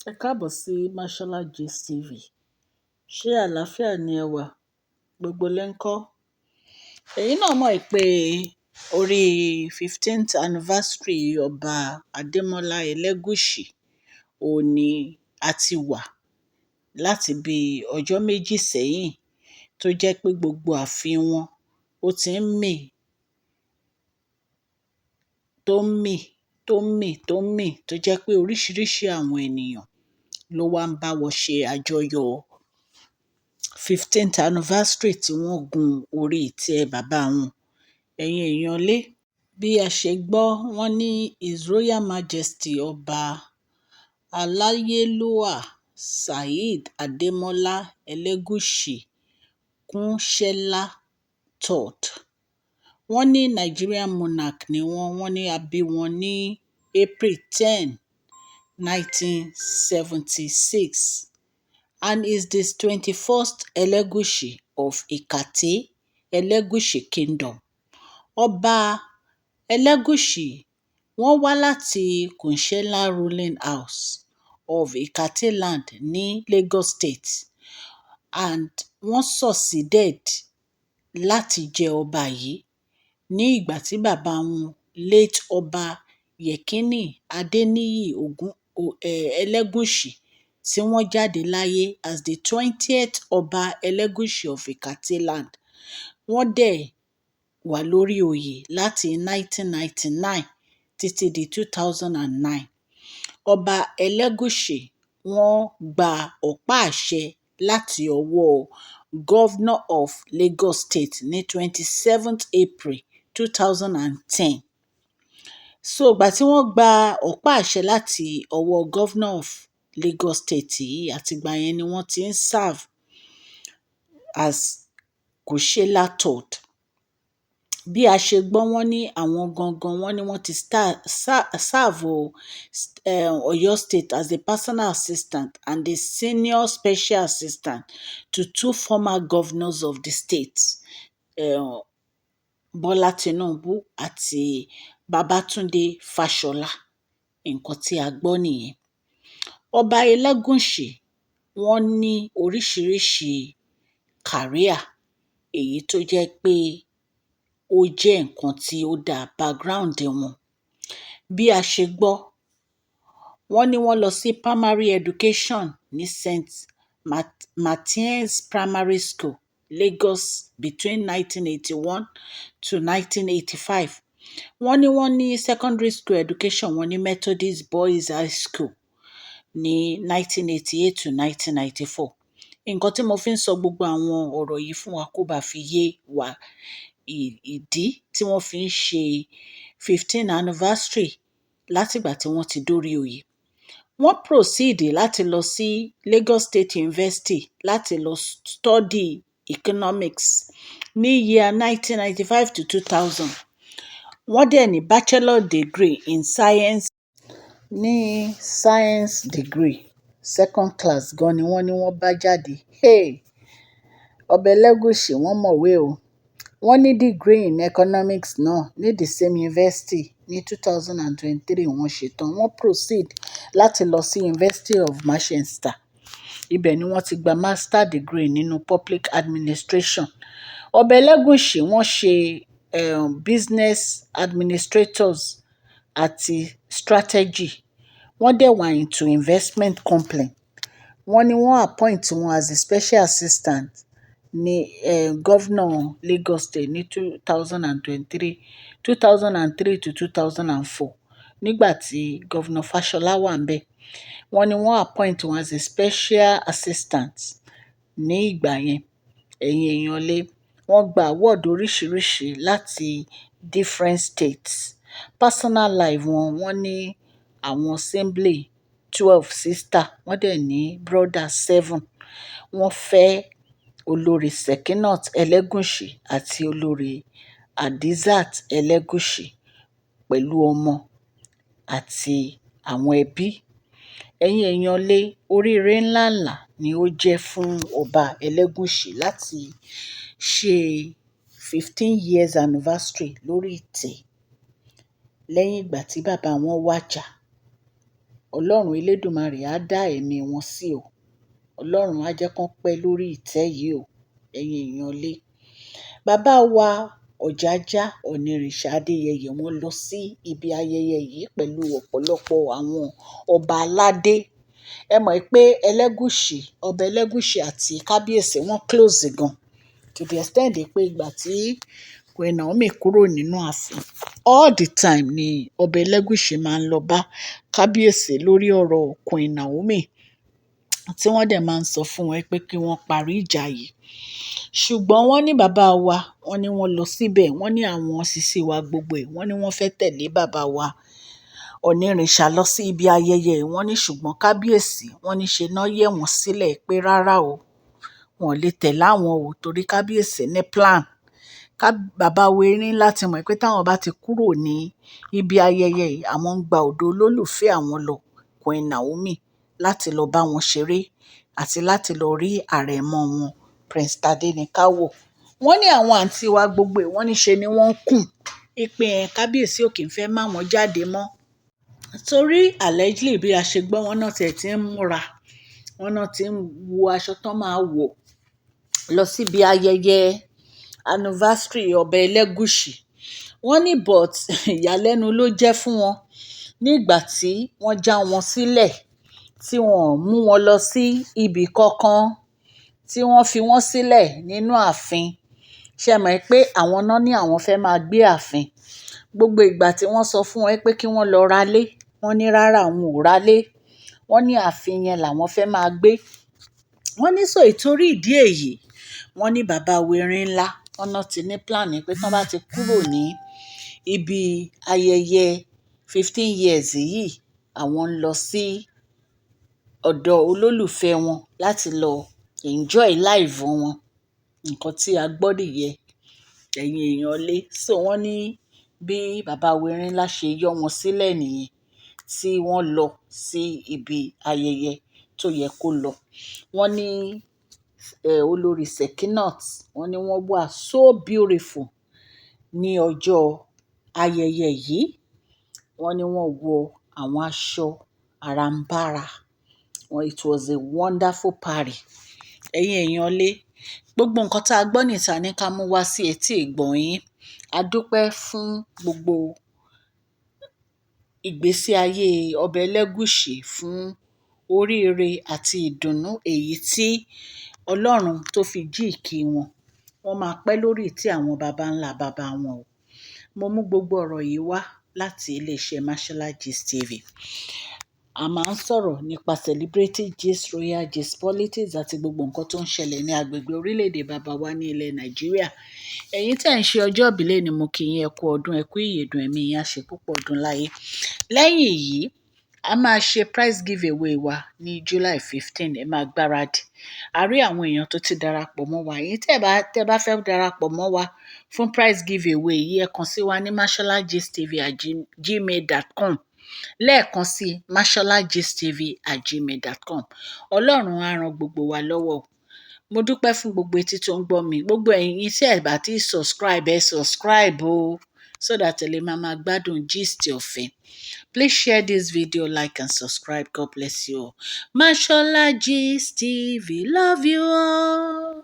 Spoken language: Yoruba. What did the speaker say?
Ẹ káàbọ̀ sí Mashola Gist TV. Ṣé àlàáfíà ni ẹ wà? Gbogbo lé ńkọ́? Ẹ̀yin náà mọ̀ pé orí 15th anniversary Ọba Adémọ́lá Elégùṣì òun ní a ti wà láti bí ọjọ́ méjì sẹ́yìn, tó jẹ́ pé gbogbo ààfin wọn ó ti ń mì, tó ń mì, tó ń mì, tó ń mì, tó jẹ́ pé oríṣiríṣi àwọn ènìyàn ló wá ń bá wọn ṣe àjọyọ̀ 15th anniversary tí wọ́n gun orí ìtẹ́ bàbá wọn. Ẹ̀yin èèyàn lé, bí a ṣe gbọ́, wọ́n ní His Royal Majesty Ọba Aláyélúwà Saheed Adémọ́lá Elégùṣì Kúnṣẹ́lá III. Wọ́n ní Nigerian monarch ni wọ́n. Wọ́n ní a bí wọn ní April 10, 1976, and is the 21st Elegushi of Ikate Elegushi Kingdom. Ọba Elegushi, wọ́n wá láti Kúnṣẹ́lá ruling house of Ikate land ní Lagos State, and wọ́n succeeded láti jẹ ọba yìí ní ìgbà tí bàbá wọn, late Ọba Yekini Adeniyi Ogun Elegushi, tí wọ́n jáde láyé as the 20th Ọba Elegushi of Ikate land. Wọ́n dẹ̀ wà lórí oyè láti 1999 títí di 2009. Ọba Elegushi, wọ́n gba ọ̀pá àṣẹ láti ọwọ́ Governor of Lagos State ní 27th April 2010. So ìgbà tí wọ́n gba ọ̀pá àṣẹ láti ọwọ́ Governor of Lagos State yìí, àtìgbà yẹn ni wọ́n ti ń serve as Kúṣẹ́lá third. Bí a ṣe gbọ́, wọ́n ní àwọn gangan, wọ́n ní wọ́n ti serve Oyo State as the personal assistant and the senior special assistant to two former governors of the state, Bọ́lá Tinubu àti Babátúndé Fáṣọlá. Nǹkan tí a gbọ́ nìyẹn. Ọba Elégùṣì, wọ́n ní oríṣiríṣi career, èyí tó jẹ́ pé ó jẹ́ nǹkan tí ó dá background wọn. Bí a ṣe gbọ́, wọ́n ní wọ́n lọ sí primary education ní St. Martin's Primary School, Lagos, between 1981 to 1985. Wọ́n ní wọ́n ní secondary school education wọn ní Methodist Boys High School ní 1988 to 1994. Nǹkan tí mo fi ń sọ gbogbo àwọn ọ̀rọ̀ yìí fún wa, kó bá fi yé wa ìdí tí wọ́n fi ń ṣe 15 anniversary látìgbà tí wọ́n ti dórí oyè. Wọ́n proceed láti lọ sí Lagos State University láti lọ study economics ní year 1995 to 2000. Wọ́n dẹ̀ ní bachelor degree in science, ní science degree, second class gan ni wọ́n ní wọ́n bá jáde. Hey! Ọba Elégùṣì, wọ́n mọ̀wé o. Wọ́n ní degree in economics náà ní the same university ní 2023. Wọ́n ṣetán, wọ́n proceed láti lọ sí University of Manchester. Ibẹ̀ ni wọ́n ti gba master degree nínú public administration. Ọba Elégùṣì, wọ́n ṣe business administrators àti strategy. Wọ́n dẹ̀ wà into investment company. Wọ́n ní wọ́n appoint wọn as a special assistant ní governor Lagos State ní 2023, 2003 to 2004, nígbà tí Governor Fashola wà ńbẹ̀. Wọ́n ní wọ́n appoint wọn as a special assistant ní ìgbà yẹn. Ẹ̀yin èèyàn lé, wọ́n gba award oríṣiríṣi láti different states. Personal life wọn, wọ́n ní àwọn sibling 12 sister, wọ́n dẹ̀ ní brother seven. Wọ́n fẹ́ Olórí Sekinat Elegushi àti Olórí Hadizat Elegushi pẹ̀lú ọmọ àti àwọn ẹbí. Ẹ̀yin èèyàn lé, oríire ńláǹlà ni ó jẹ́ fún Ọba Elégùṣì láti ṣe 15 years anniversary lórí ìtẹ́ lẹ́yìn ìgbà tí bàbá wọn wàjà. Ọlọ́run Elédùmarè á dá ẹ̀mí wọn sí o. Ọlọ́run á jẹ́ kán pẹ́ lórí ìtẹ́ yìí o, ẹ̀yin èèyàn ilé. Bàbá wa Ọ̀jájá Ọ̀nìrìṣà Adéyẹyè wọ́n lọ sí ibi ayẹyẹ yìí pẹ̀lú ọ̀pọ̀lọpọ̀ àwọn ọba aládé. Ẹ mọ̀ pé Ẹlẹ́gùṣì, ọba Ẹlẹ́gùṣì àti kábíyèsí wọ́n close gan. To the extent pé ìgbà tí Queen Naomi kúrò nínú ààfin, all the time ni ọba Ẹlẹ́gùṣì máa ń lọ bá kábíyèsí lórí ọ̀rọ̀ Queen Naomi, tí wọ́n dẹ̀ máa ń sọ fún wọn pé kí wọ́n parí ìjà yìí. Ṣùgbọ́n wọ́n ní bàbá wa, wọ́n ní wọ́n lọ síbẹ̀, wọ́n ní àwọn sisi wa gbogbo ẹ̀, wọ́n ní wọ́n fẹ́ tẹ̀lé bàbá wa Ọ̀nìrìṣà lọ sí ibi ayẹyẹ yìí. Wọ́n ní ṣùgbọ́n kábíyèsí, wọ́n ní ṣe náà yẹ̀ wọ́n sílẹ̀ pé rárá o, wọn ò lè tẹ̀lé àwọn o torí kábíyèsí ní plan. Bàbá wa Erinlá ti mọ̀ pé táwọn bá ti kúrò ní ibi ayẹyẹ yìí, àwọn ń gba ọ̀dọ̀ olólùfẹ́ àwọn lọ, Queen Naomi, láti lọ bá wọn ṣeré àti láti lọ rí àrẹ̀mọ wọn, Prince Tadenikawo. Wọ́n ní àwọn àǹtí wa gbogbo ẹ̀, wọ́n ní ṣe ni wọ́n ń kùn pé kábíyèsí ò kí ń fẹ́ má wọn jáde mọ́. Torí allegedly bí a ṣe gbọ́, wọ́n náà tiẹ̀ tí ń múra, wọ́n náà tí ń wo aṣọ tán máa wọ̀ lọ síbi ayẹyẹ anniversary ọba Ẹlẹ́gùṣì. Wọ́n ní but ìyàlẹ́nu ló jẹ́ fún wọn nígbà tí wọ́n já wọn sílẹ̀, tí wọ́n mú wọn lọ sí ibi kankan, tí wọ́n fi wọ́n sílẹ̀ nínú ààfin. Ṣé ẹ mọ̀ pé àwọn náà ní àwọn fẹ́ máa gbé ààfin. Gbogbo ìgbà tí wọ́n sọ fún wọn pé kí wọ́n lọ ralé, wọ́n ní rárá àwọn ò ralé. Wọ́n ní ààfin yẹn làwọn fẹ́ máa gbé. Wọ́n ní so ìtorí ìdí èyí, wọ́n ní bàbá wa Erinlá, wọ́n náà ti ní plan pé tí wọ́n bá ti kúrò ní ibi ayẹyẹ 15 years yìí, àwọn ń lọ sí ọ̀dọ̀ olólùfẹ́ wọn láti lọ enjoy life wọn. Nǹkan tí a gbọ́ nìyẹn, ẹ̀yin èèyàn ilé. So wọ́n ní bí bàbá wa Erinlá ṣe yọ wọn sílẹ̀ nìyẹn, tí wọ́n lọ sí ibi ayẹyẹ tó yẹ kó lọ. Wọ́n ní olórí Sekinat, wọ́n ní wọ́n wà so beautiful ní ọjọ́ ayẹyẹ yìí. Wọ́n ní wọ́n wọ àwọn aṣọ àràǹbarà. It was a wonderful party. Ẹ̀yin èèyàn ilé, gbogbo nǹkan tí a gbọ́ níta ní ká mú wá sí etí ìgbọ́ yín. A dúpẹ́ fún gbogbo ìgbésí ayé ọba Ẹlẹ́gùṣì, fún oríire àti ìdùnnú èyí tí Ọlọ́run tó fi jíǹkí wọn. Wọ́n máa pẹ́ lórí ìtẹ́ àwọn baba ńlá baba wọn o. Mo mú gbogbo ọ̀rọ̀ yìí wá láti ilé iṣẹ́ Mashola Gist TV. A máa ń sọ̀rọ̀ nípa celebrity gist, royal gist, politics àti gbogbo nǹkan tó ń ṣẹlẹ̀ ní agbègbè orílẹ̀-èdè bàbá wa ní ilẹ̀ Nàìjíríà. Ẹ̀yin tí ẹ̀ ń ṣe ọjọ́ ìbí lónìí, mo kí yín, ẹ kú ọdún, ẹ kú ìyèdún, ẹ̀mí yín á ṣe púpọ̀ ọdún láyé. Lẹ́yìn èyí, a máa ṣe prize giveaway wa ní July 15. Ẹ máa gbáradì. A rí àwọn èèyàn tó ti darapọ̀ mọ́ wa. Ẹ̀yin tí ẹ bá fẹ́ darapọ̀ mọ́ wa fún prize giveaway yìí, ẹ kàn sí wa ní masholagistv@gmail.com. Lẹ́ẹ̀kan sí, masholagistv@gmail.com. Ọlọ́run á ran gbogbo wa lọ́wọ́. Mo dúpẹ́ fún gbogbo etí tó ń gbọ́ mi. Gbogbo ẹ̀yin tí ẹ bá ti subscribe, ẹ subscribe o, so that ẹ lè máa máa gbádùn gist ọ̀fẹ́. Please share this video, like and subscribe. God bless you all. Mashola Gist TV, love you all.